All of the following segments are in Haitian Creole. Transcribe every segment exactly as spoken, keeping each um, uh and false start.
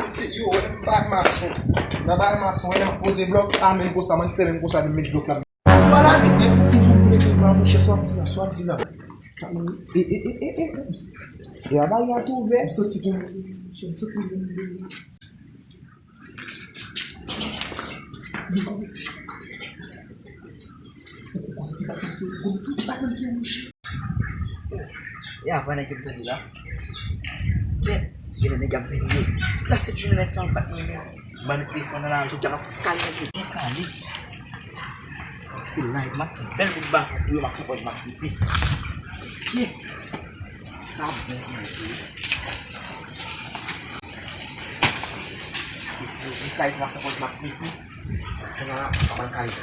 Se, yo, wè, m bagay mason. Nan bagay mason, wè, lè m poze blòk, a, menm konsa, mwen fè menm konsa, m met blòk la. Vwala, men, men, m di w, mete vwala, monchè, sa w ap di la, sa w ap di la. E, e, e, e, e, e, e, a, bagay la tou ouvè. M santi gen, m santi gen. E avan nèg yo tande la. Gen, gen nèg ap vini. La se jounen nèg sa yo bat mwen menm. Ban nou telefòn nan la, jodi a m ap kale nèg yo byen kale. Pou live, m ap fè bèl bout baton pou yo, m ap fè pòz, m ap flipe. Yeah. Sa bon pou manje. Poze sa, m ap fè pòz, m ap flipe. Kounye a la, m ap al kale.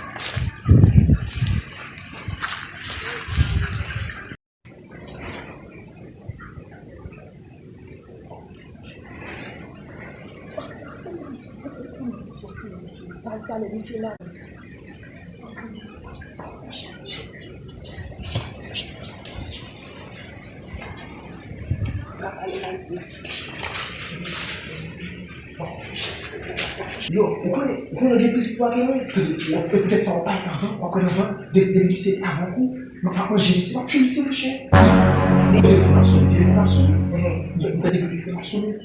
Yo, ou konnen, ou konnen gen plis pwa ke mwen? Tande, w ap fè sa, w ap pale avan, w ap pale avan, de, de misye avan kou, m ap manje misye, m ap tchwe misye, monchè. Telefòn ap sonnen, telefòn ap sonnen. M tande telefòn ap sonnen.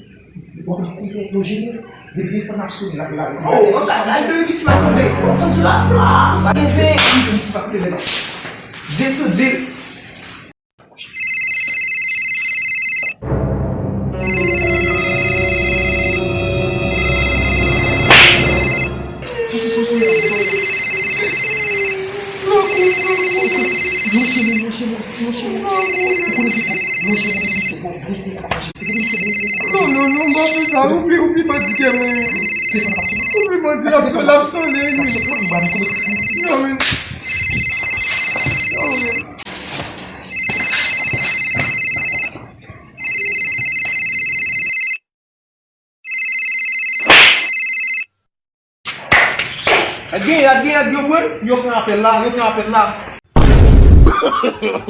W ap koupè nan jeni. Depi telefòn ap sonnen, l ap, l ap, l ap. Oh, on ka kay de pitit la tonbe. On fè tout la. Ah, sa gen zen. Misye pa koute lè la. Zen sou zen. Sa se sòsye a, sa se sòsye. Lòche mwen, lòche mwen, lòche mwen. Ou konnen ki fò, lòche mwen, ki se bon, bon, bon, bon, se bon, se bon, bon. Non, non, non, m pa fè sa, ou pi, ou pi bandi ke mwen. Ou pi bandi, l ap, l ap sonnen, wi. Non, men. Non, men. Ak gen, ak gen, ak gen, mwen, yo pran apèl la, yo pran apèl la.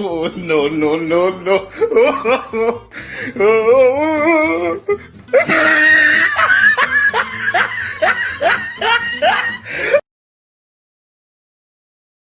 Oh, no, no, no, no.